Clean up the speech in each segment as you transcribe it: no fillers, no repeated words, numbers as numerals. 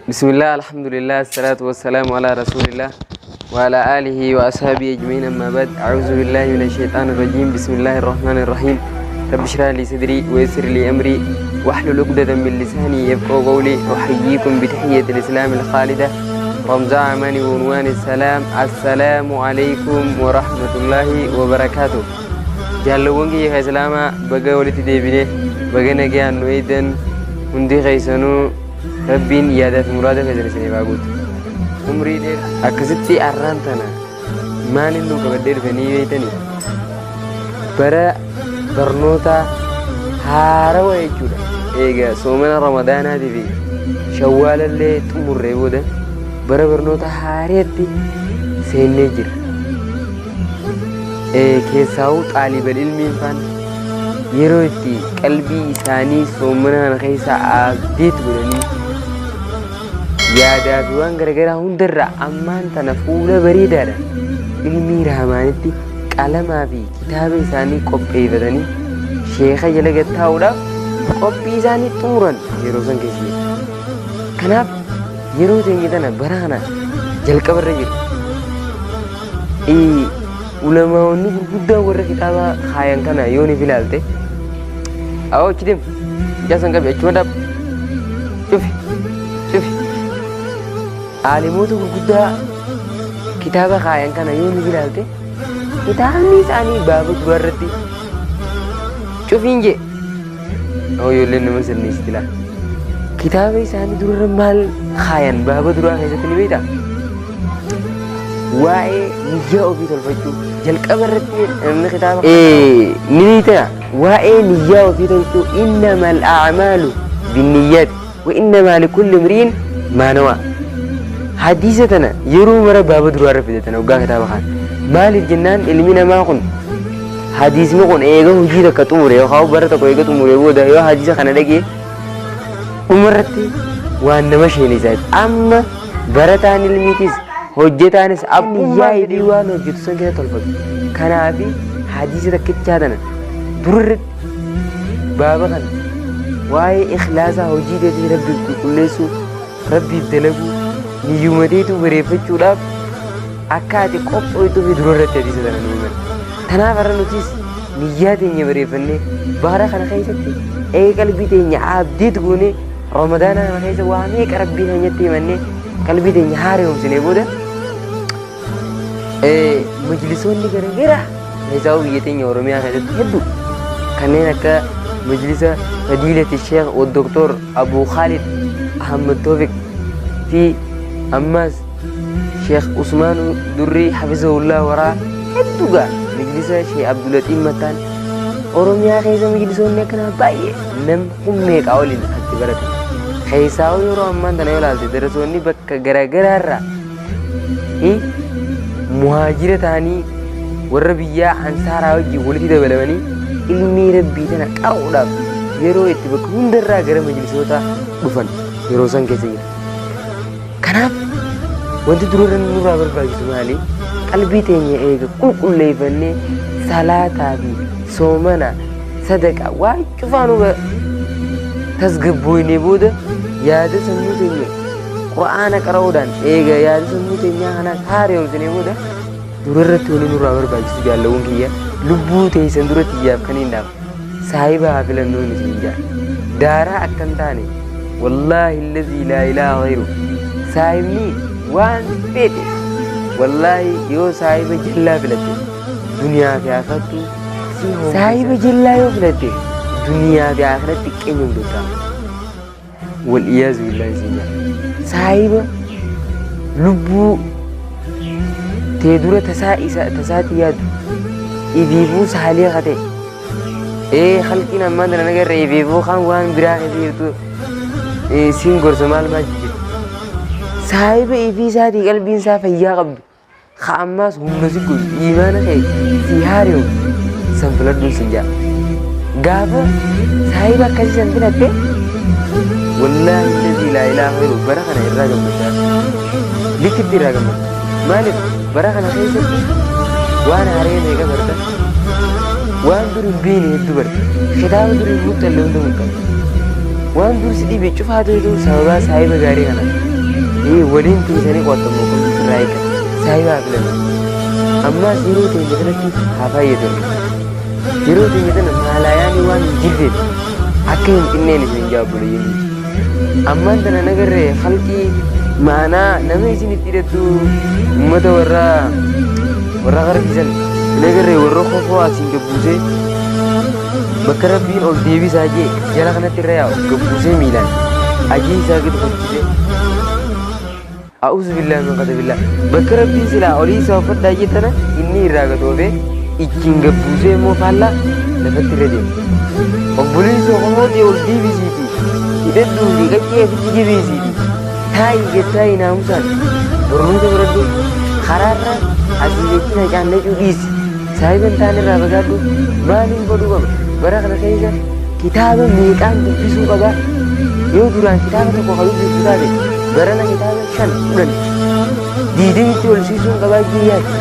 Bismillah, alhamdulillah, assalatu wassalamu ala rasulillah wa ala alihi wa ashabihi ajma'in amma ba'd. A'udhu billahi minash shaitanir rajim. Bismillahir rahmanir rahim. Rabbi shrah li sadri wa yassir li amri wahlul 'uqdatan min lisani yafqahu qawli. Uhayyikum bi tahiyyatil islam al khalida ramza amani wa unwani salam. Assalamu alaykum wa rahmatullahi wa barakatuh. Jaalawwan kiyya ka islaamaa, baga walitti deebine, baga nagayaan nu eeydan. Hundi keessanuu Rabbiin yaadaa fi muraada keessan isiniif haa guutu. Umrii dheer akkasitti. Arraan tana maalin nu qabadhee dhufe ni beeytanii? Bara barnoota haarawa jechuudha. Eega soomana Ramadaanaatii fi Shawwaalallee xumurree booda bara barnoota haareetti seennee jira. Keessaawuu xaalibal ilmiin faan yeroo itti qalbii isaanii soomana kana keessa abdeet godhanii yaadaa fi waan garagaraa hundarraa ammaan tana fuula bareedaadhaan ilmii rahmaanitti qalamaa fi kitaaba isaanii qopheeffatanii sheeka jala gad taa'uudhaaf qophii isaanii xumuran yeroo san keessa jiru. Kanaaf yeroo teenya tana bara kana jalqabarra jiru. Ulamaa'onni gurguddaan warra kitaaba kaayan kana yoo ni ilaalte, awoo achi deem, ijaa san qabi, achuma dhaab, cufi cufi. Aalimoota gurguddaa kitaaba kaayan kana yoo ni ilaalte, kitaabni isaanii baaba duraa irratti cufiin jee. Awoo, ijoolleen nama sirniisti laa. Kitaaba isaanii durarra maal kaayan baaba duraa keessatti ni beektaa? Waa'ee niyyaa ofii tolfachuu jalqaba irratti namni kitaaba ni beektaa? Waa'ee niyyaa ofii tolchuu, innamal a'maalu binniyyaati wa innamaa likulli imri'in maa nawaa. Hadiisa tana yeroo mara baaba duraarra fidatan hoggaa kitaaba kana. Maaliif jennaan, ilmi namaa kun hadiisni kun eega hojii takka xumure yookaan bara tokko eega xumure booda yoo hadiisa kana dhagee dhumarratti waan nama sheenisa. Amma barataan ilmiitis hojjetaanis abbummaa hidhii waan hojjetu san keessa tolfatu. Kanaafi hadiisa takkichaa tana durarratti baaba kana waa'ee ikhlaasaa, hojii teetii Rabbiif qulqulleessuu, Rabbiif dalaguu, niyyumateetu bareeffachuudhaaf akka ati qophooytuu fi durarratti hadiisa tana nu himan. Kanaaf har'a nutis niyyaa teenya bareeffannee bara kana keessatti eega qalbii teenya abdiit goonee, Ramadaana kana keessa waa meeqa Rabbii keenyatti himannee qalbii teenya haaromsinee booda, majlisoonni garagaraa keessaa biyya teenya Oromiyaa keessatti hedduu kanneen akka majlisa Fadiilati Sheekh wa Doktor Abu Khalid Ahmad Toofiq fi ammas Sheekh Usmaan Durrii Hafizahullah waraa hedduu gaa, majlisa Sheekh Abdulaxiif Mattaan, Oromiyaa keessa majlisoonni akkanaa baay'ee nam hummeeqaa waliin itti baratan. Keessaa yeroo ammaan tana yoo ilaalte, darasoonni bakka garagaraarraa muhaajira ta'anii warra biyyaa ansaaraa wajjin walitti dabalamanii ilmii Rabbii tana qaruudhaaf yeroo itti bakka hundarraa gara majlisoota dhufan yeroo san keessa jira. Kanaaf wanti durarra nurraa barbaachisu maali? Qalbii teenya eega qulqulleeffannee, salaataa fi soomana, sadaqaa waan cufaanuu tasgabbooynee booda, yaada sammuu teenya Qur'aana qara'uudhaan eega yaada sammuu teenyaa kanaas haaromsinee booda, durarratti wanni nurraa barbaachisu, jaallawwan kiyya, lubbuu teessan dura tiyyaaf kan hin dhaabu, saahiba haa filannoon isin jaa. Daaraa akka hin taane, wallaahi allazii laa ilaaha ghayru, saahibni waan feete, wallaahi yoo saahiba jallaa filatte duniyaa fi akhirattu, saahiba jallaa yoo filatte duniyaa fi akhiratti xiqqeenyumtoota. Wal iyaazu billaahi isin jaa. Saahiba lubbuu tee dura tasaa isa tasaati yaadu, ifiifuu saalee ka ta'e, halqiin ammaan tana nagarra ifiifuu kan waan biraa keessa jirtu siin gorsa maal maal jijjiirta. Saahiba ifii isaatii qalbiin isaa fayyaa qabdu, ka ammaas humna si godhu, iimaana kee si haari'u san filadhuun sin jaa. Gaafa saahiba akkasii san filatte, wallaahi allazii laa ilaaha ghayru, bara kana irraa gammaddaa, likitti irraa gammadda. Maaliif? Bara kana keessatti waan haaree meeqa barta, waan dur hin beekne hedduu barta, kitaaba dur hin muxxalle hunda muxxalle, waan dur si dhibe cufaatu hedduu sababaa saahiba gaarii kana Waliin teessanii qo'attan moo kamtu sirraa eegama? Saahibaa filanna. Ammaas yeroo teenya kanatti haa fayyadamnu. Yeroo teenya tana maalaayaanii waan hin jirreef akka hin xinneen isin hin jaabboleeyyan. Ammaan tana nagarree halqii maanaa nama isin itti hidhattu uummata warra warra garbisan nagarree warra kofoo asiin gabbuusee bakka rabbiin ol deebisaa jee jala kanatti irra yaa'u gabbuusee miilaan ajii isaa gadi furchisee A'uuzu billaahi min qadabillah. Bakka Rabbiin silaa olii isaa uffadhaa jee tana inni irraa gad oofee ittiin gad buusee immoo faallaa lafatti irra deema. Obboleessi Oromoo ol deebisiiti hidhadhuu fi qaccee ofitti jabeessiiti taa'i gad taa'i naamusaan barnoota baradhu karaarra asii jechi nacaannacuu dhiisi saahiba hin taane irraa fagaadhu maaliin godhuu qaba bara kana keessa Kitaaba meeqaan dubbisuu qaba? Yoo duraan kitaaba tokko ka dubbistu taate barana kitaaba 5, 10, 20tti ol siisuun qabaa jiyyaati.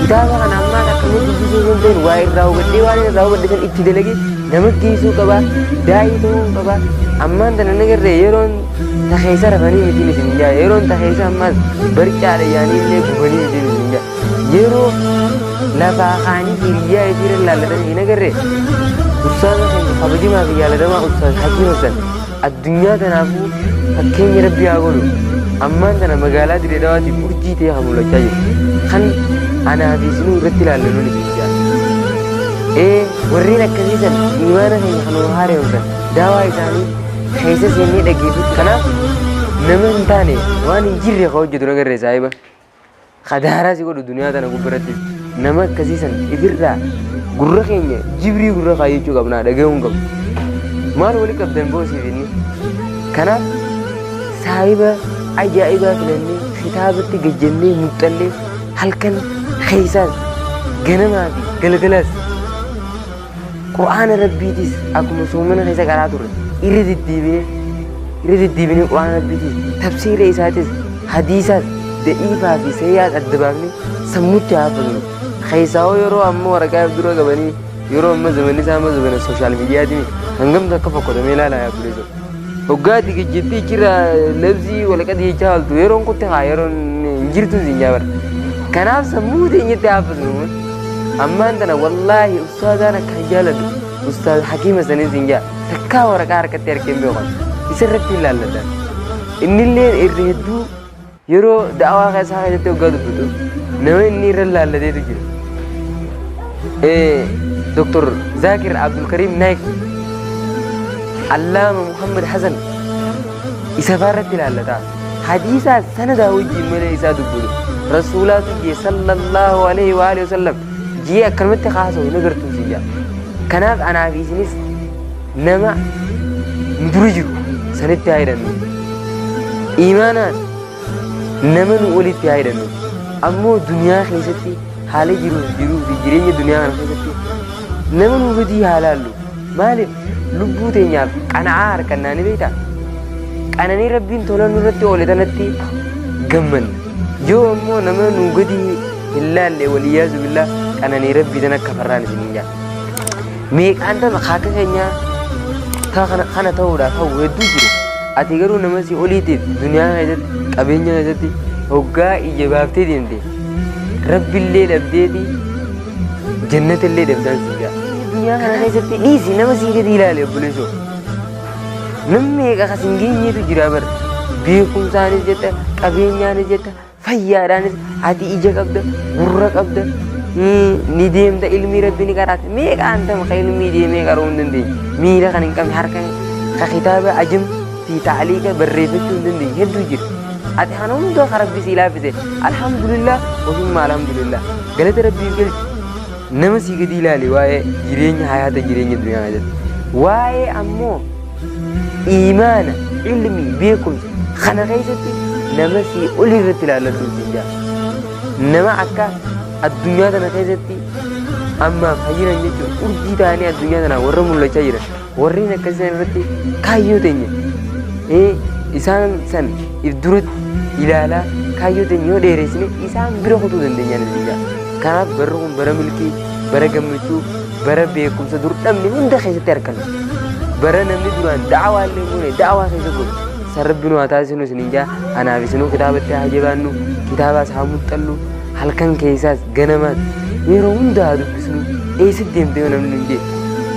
Kitaaba kana ammaan akkamii dubbisuu osoo hin ta'in waa irraa hubadhee waan irraa hubadhe san itti dalagee nama geessuu qabaa, daa'ii ta'uu qabaa. Ammaan tana nagarree yeroon ta keessa rafanii mitiin isin hin jaa yeroon ta keessa ammaas barcaadha yaanii illee gubanii mitiin isin hin jaa. Yeroo lafaa kaanii hiriyyaa isiirra laallatanii hin agarree? Ustaaza keenya kabajamaa fi jaalatamaa Ustaaz Hakiim Hassan addunyaa tanaafuu fakkeenya Rabbi haa godhu. Ammaan tana magaalaa Dirree Dhawaatiif urjii ta'ee kan mul'achaa jiru. Kan anaa fi isinuu irratti ilaallannuun isin jaa. Ee warreen akkasii san imaana keenya kan nu haaromsan daawaa isaanii keessa seennee dhaggeeffachuu. Kanaaf nama hin taane waan hin jirre ka hojjetu nagarree saahiba. Ka daaraa si godhu duniyaa tana gubbaratti nama akkasii san ifirraa gurra keenya jibrii gurra kaayyachuu qabnaa dhaga'uu hin qabnu. Maal wali qabdan boosiif inni. Kanaaf saahiba ajaa'ibaa filannee kitaabatti gajjannee muxxallee halkan keessaas ganamaa fi galgalaas Qur'aana Rabbiitis akkuma soomana keessa qaraa turre irra deddeebinee irra deddeebinee Qur'aana Rabbiitis tafsiira isaatis hadiisaas da'iifaa fi sayyaas adda baafnee sammuutti haa haffannu. Keessaa hoo yeroo amma waraqaa dura qabanii yeroo amma zamanni isaa amma zamana sooshaal miidiyaatiin hangamtu akka fokkotamee ilaalaa yaa buleessoo. Hoggaati gijjitti jira labsii walaqati jechaa ooltu yeroon kutte haa yeroon hin jirtu siin jaa bara. Kanaaf sammuu teenyatti haa haffannu. Ammaan tana wallaahi ustaazaan akkaan jaaladhu ustaaz Hakiima sanin siin jaa takkaa waraqaa harkatti harkeen beekan isa irratti hin laalladha. Innillee irra hedduu yeroo da'awaa isaa keessatti hoggaa dubbatu nama inni irra laallateetu jira. Dr. Zaakir Abdulkariim Naayik Allaama Muhammad Hasan isa faarratti ilaallata. Hadiisaa sanadaa wajjin malee isaa dubbatu. Rasuulaatu jee sallallahu alaihi wa alihi wasallam jee akkanumatti haasa'u hin agartuu si jaa. Kanaaf anaa fi isinis nama nu dura jiru sanitti haa hidhannu. Imaanaan nama nu olitti haa hidhannu. Ammoo duniyaa keessatti haala jiruuf jiruu fi jireenya duniyaa kana keessatti nama nu gadii haa laallu. Maaliif lubbuu teenyaaf qana'aa harkannaa ni beektaa? Qananii Rabbiin tola nurratti oole tanatti gammanna. Yoo ammoo nama nu gadi hin laalle waliyyaazu billaa qananii Rabbii tana kafarraan isiniin jaa. Meeqaan tama kaaka keenyaa ta kana ta'uudhaaf hawwu hedduu jiru. Ati garuu nama si oliitiif duniyaa keessatti qabeenya keessatti hoggaa ija baaftee deemte Rabbillee dhabdeeti jannata illee dhabdaan si jaa. Duniyaa kana keessatti dhiisi nama sii gadi ilaali obboleessoo. Namni meeqa kas hin geenyeetu jira bar. Beekumsaanis jetta, qabeenyaanis jetta, fayyaadhaanis ati ija qabda, gurra qabda, ni deemta ilmii rabbi ni qaraata. Meeqaan tama ka ilmii deemee qaruu hin dandeenye. Miila kan hin qabne harka ka kitaaba ajam fi taaliiqa barreeffachuu hin dandeenye hedduu jira. Ati kana hunda ka rabbi sii laaffise. Alhamdulillah wasumma alhamdulillah. Galata rabbiif galchi. Nama sii gadi ilaali waa'ee jireenya hayaata jireenya duniyaa keessatti. Waa'ee ammoo iimaana, ilmii, beekumsa kana keessatti nama sii olii irratti ilaalladhu siin jaa. Nama akka addunyaa tana keessatti ammaaf hayyinan jechuun urjii ta'anii addunyaa tana warra mul'achaa jiran warreen akkasii san irratti kaayyoo teenya isaan san if duratti ilaalaa kaayyoo teenya yoo dheereessine isaan bira kutuu dandeenya nuti jaa. Kanaaf barri kun bara milkii, bara gammachuu, bara beekumsa dur dhabne hunda keessatti argannu. Bara namni duraan da'awaa illee goone da'awaa keessa godhu. San Rabbi nu haa taasisnu isiniin jaa. Anaaf isinuu kitaabatti haa jabaannu, kitaabaas haa muxxannu, halkan keessaas ganamaas yeroo hunda haa dubbisnu. Eessatti deemte yoo namni nun jee,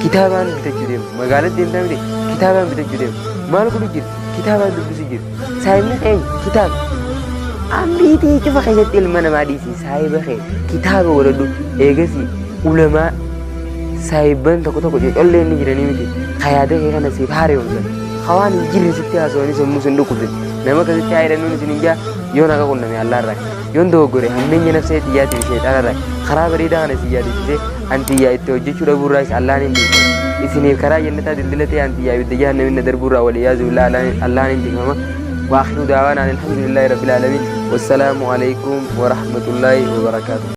kitaabaan bitachuu deema. Magaalatti deemtaa miti, kitaabaan bitachuu deema. Maal godhu jira? Kitaabaan dubbisu jira. Saahibni keenya kitaaba. Amrii ta'e cufa keessatti ilma namaa dhiisi saahiba kee kitaaba godhadhu. Eegasii ulamaa saahibban tokko tokko cocolleen ni jiranii miti. Ka yaada kee kana siif haaromsan. Ka waan hin jirre sitti haasawanii sammuu sin dhukkubsan. Nama akkasitti haa hidhannuun isin hin jaa yoon haqa qunname Allah irraa. Yoon dogoggore hammeenya nafsee xiyyaatii fi sheexaana irraa. Karaa bareedaa kana isin yaadachiisee an tiyyaa itti hojjechuu dhabuu irraayis Allahan hin dhiifama. Isiniif karaa jannataa dildila ta'e an tiyyaa ibidda jahannamin na darbuu irraa wal iyaazu billah Allahan hin tikfama. Wa akhiru da'waana alhamdulillahi rabbil alamin. Wassalaamu alaikum wa rahmatullahi wa barakaatuh.